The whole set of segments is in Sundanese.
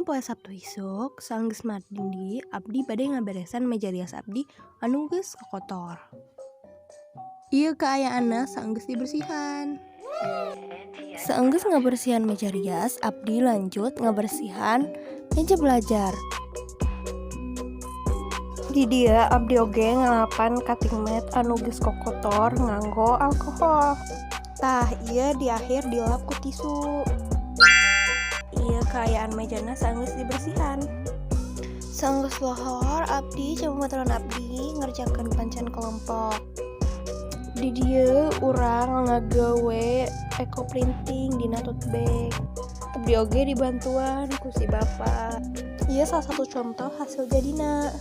Dina poe Sabtu isuk, saenggeus mandi, abdi bade ngaberesan meja rias abdi anu geus kokotor. Ieu kaayaanna saenggeus dibersihan. Saenggeus ngabersihan meja rias, abdi lanjut ngabersihan meja belajar. Di dieu abdi oge ngalapan cutting mat anu geus kokotor nganggo alkohol. Tah, ieu di akhir dilap ku tisu. Ieu kaayaan mejana saenggeus dibersihan. Saenggeus lohor, abdi jeung babaturan abdi ngerjakeun pancen kelompok. Di dieu urang ngagawe eco printing dina tote bag. Abdi oge dibantuan ku si bapa. Ieu salah satu contoh hasil jadina.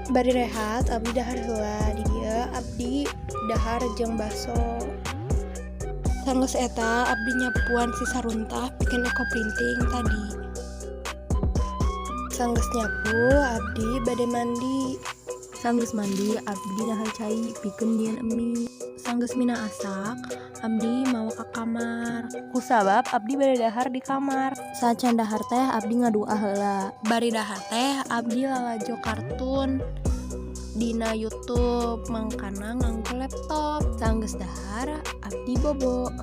Bari rehat, abdi dahar heula. Di dieu abdi dahar jeung baso. Sanggeus eta, abdi nyapuan sisa runtah pikeun eco printing tadi. Sanggeus nyapu, abdi bade mandi. Sanggeus mandi, abdi nahar cai pikeun nyieun emi. Sanggeus mina asak, abdi mawa ka kamar. Kusabab abdi bade dahar di kamar. Saacan dahar teh abdi ngadua heula. Bari dahar teh abdi lalajo kartun dina YouTube, mangkana nganggo laptop. Sanggeus dahar, abdi bobo.